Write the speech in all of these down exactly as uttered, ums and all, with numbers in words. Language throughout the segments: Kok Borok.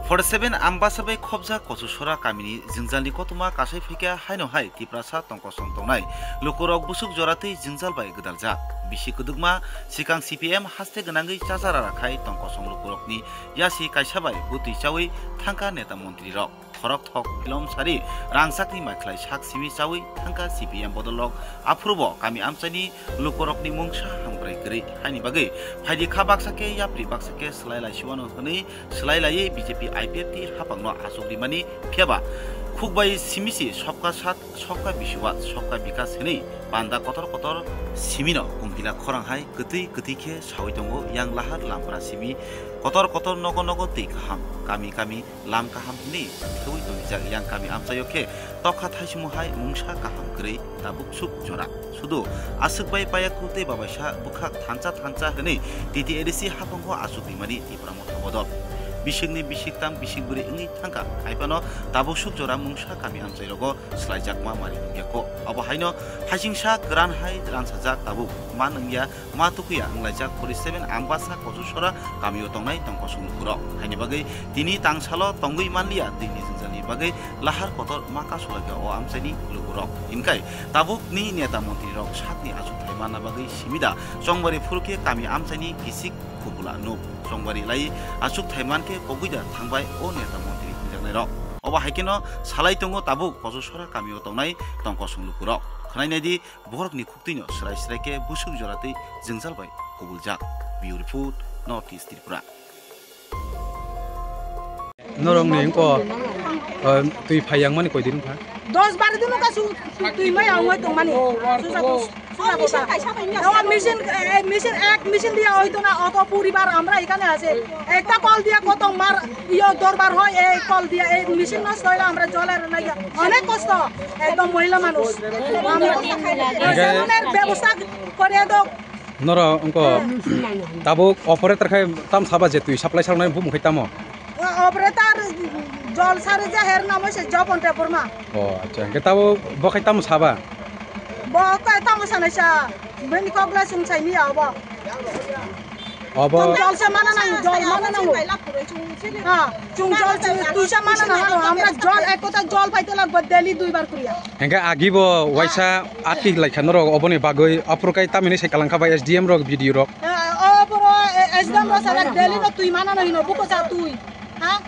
Forty seven Ambasa bai khobjak Kochusora kamini jwngjalni kothoma kasai phaikha haino hai Tiprasa tongkosong tongnai lukurok busuk joratwi jwngjal bai gwdaljak. Bisi kwdwkma swkang C P M haste gwnangwi chacha rara khai tongkosong lukurokni yasi kaisa bai bwtwi chawi thangkha neta montrirok. Khorokthok philom sari rangchakni maikhlai sak simi chawi thangkha C P M bodolrok. Aphurubo kami amchaini lukurokni mungsa hamkrai kwrwi haini bagwi phaidi kha baksa khe yapri baksa khe swlai laisiwano hwnwi swlai laiwi B J P I P F T haphangno achuk rimani. Phiyaba khukbai simisi sobka sat, sobka biswat, sobka bikas hwnwi panda kotor kotor simino kumphila khorang hai kwtwi kwtwi khe sawi tongo. Yang lahar lampra simi kotor kotor nogo nogo twi kaham, kami kami lam kaham hwnwi thwiwi tongjak. Yang kami amchaio khe tokha thaisimo hai mungsa kaham kwrwi tabuk suk jora. Sudu aswk bai paya kutwi babaisa bwkhak thansa thansa hwnwi T T A D C haphango achuk rimani Tipra Motha bodol. Bisingni bisik tang bisik bwrwi wngwi thangkha, hai phano tabuk suk jora mungsa kami amchairogo swlaijakma mari nungyakho. Obo haino hasingsa kwran hai ransajak tabuk man wngya, ma tukuya wnglaijak forty seven Ambasa Kochusora kamio tongnai tongkosong lukurok. Haini bagwi tini tangsalo tongwi manliya, twini jwngjalni bagwi lahar kotor ma kasulaikha o amchaini lukurok. Hinkhai tabukni neta montrirok sakni achukthai manna bagwi simida chongbari phurukhe kami amchaini kisik kubula nuk. Chongbari lai achukthai mankhe koguida thangbai o neta montri hwnjaknairok. Obo haikheno salai tongo tabuk Kochusora kamio tongnai tongkosong lukurok. Khwnainaidi, borokni khuktwino swrai swrai khe busuk joratwi jwngjal bai kubuljak. Bureau Report, North East Tripura. Norokni wngkha, eh, twi phai yang mani koi din wngkha? Dos baro din wngkha su, su, twi mai ang wngwi tongmani. Susa bus, susa bus. Machine, eh, machine, ek machine dia hoito na, oto poribar amra ekhane ache. Ekta kol dia koto mar, iyo dorbar hoy, ei kol dia, ei machine nosto hoile amra jol ar na iya. Onek kosto, ekdom mohila manush. Amra, rasayoner bebosta kore do. Noro wngkha tabuk operator khai tam saba je twi supply salnai bumung khai tamo? O operator jol sari je her namo se Jopon Debbarma. O acha, hingke tabuk bo khai tamo saba? Bo khai tamo sanai sa, bini kok le sung sai miya obo. Obo. Jol se mana nang, jol mana nang. Ha, chung jol se tuisa mana nang, amra jol ek kota jol paite lagbo daily dui bar kuriya. Hingke agi bo waisa ati lai kha norok oboni bagwi, aphuru kai tamini sai kalang kha bai S D M rok, B D O rok. Eh, o boro, eh, S D M rok sara daily no twi mana no hino, buko sa twi. Ha?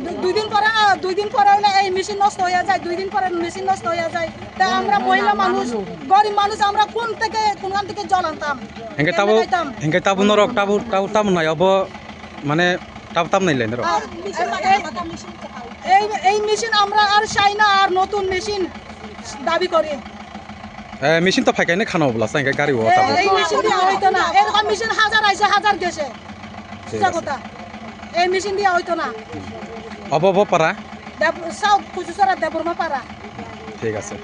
Du-, dui din pore, ah, dui din pore hole ei machine nosto hoya jai, dui din pore machine nosto hoya jai. Ta amra mohila manush, gorib manush, amra kun theke, kungan theke jol antam? Hingke tabu, hingke tabu norok tabu, tabu, tabu nai obo, mane, tabu, tabu nai lai norok. Ah, ei, ei, ei machine amra ar chai na, ar notun machine dabi kori. Eh, machine to phaikai ne khano bwla, sai gari o. Eh, tabu. Ei machine dia hoito na, erokom machine hajar aise, hajar gese. Thik ase. Susa kotha. Ei machine dia hoito na. Obo, obo para? Deb-, South Kuchusara Debbarma para. Thik ase.